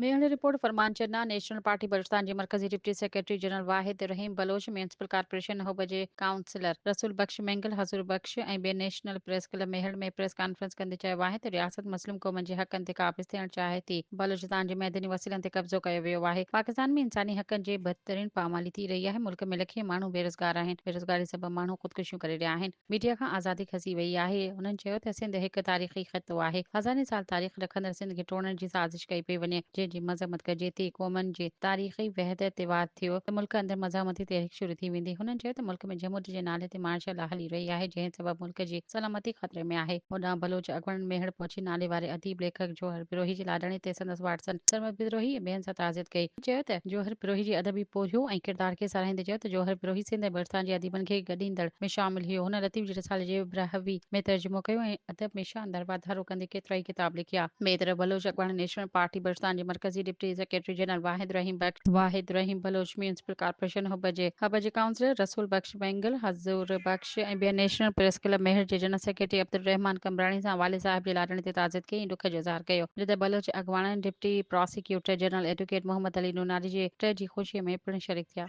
Mehar, report, Farman Channa, national party Balochistan جي مرڪزي deputy secretary general Wahid Rahim Baloch, municipal corporation Hub جي councillor رسول بخش مينگل، حضور بخش ۽ ٻين national press club Mehar ۾ press conference ڪندي چيو آهي ته رياست مسلم قومن جي حقن تي قابض ٿيڻ چاهي ٿي، بلوچستان جي معدني وسيلن تي قبضو ڪيو ويو آهي، پاڪستان ۾ انساني حقن جي بدترين پامالي ٿي رهي آهي، ملڪ ۾ لکين ماڻهو بيروزگار آهن، بيروزگاري سبب ماڻهو خودڪشيون ڪري رهيا آهن. ميڊيا کان آزادي کسي وئي آهي. هنن چيو ته سنڌ هڪ تاريخي خطو آهي، هزارين سال تاريخ رکندڙ سنڌ کي ٽوڙڻ جي سازش ڪئي پئي وڃي، جنهن جي مذمت ڪجي ٿي، قومن جي تاريخي وحدت تي وار ٿيو ته ملڪ اندر مزاحمتي تحريڪ شروع ٿي ويندي. هنن چيو ته ملڪ ۾ جمهوريت جي نالي تي مارشل لا هلي رهي آهي، جنهن سبب ملڪ جي سلامتي خطري ۾ آهي. هوڏانهن بلوچ اڳواڻن ميهڙ پهچي نالي واري اديب ليکڪ جوهر بروهي جي لاڏاڻي تي سندس وارثن سرمد بروهي ۽ ٻين سان تعزيت ڪئي. چيو ته جوهر بروهي جي ادبي پورهيو ۽ ڪردار کي ساراهيندي چيو ته جوهر بروهي سنڌ ۽ بلوچستان جي اديبن کي گڏيندڙ ۾ شامل هيو. هن لطيف جي رسالي جي براهوي ۾ ترجمو ڪيو ۽ ادب ۾ شاندار واڌارو ڪندي ڪيترائي ڪتاب لکيا. ٻئي طرف بلوچ اڳواڻ نيشنل پارٽي بلوچستان جي مرڪزي deputy secretary general Wahid Rahim Bakhsh, Wahid Rahim Baloch municipal corporation Hub جي حب جي ڪائونسلر رسول بخش مينگل، حضور بخش ۽ ٻين نيشنل پريس ڪلب ميهڙ جي جنرل سيڪريٽري عبدالرحمان قمبراڻي سان والد صاحب جي لاڏاڻي تي تعزيت ڪئي ۽ ڏک جو اظهار ڪيو. جڏهن بلوچ اڳواڻن deputy prosecutor general advocate Muhammad Ali Nonari جي ٽه جي خوشي ۾ پڻ شريڪ ٿيا.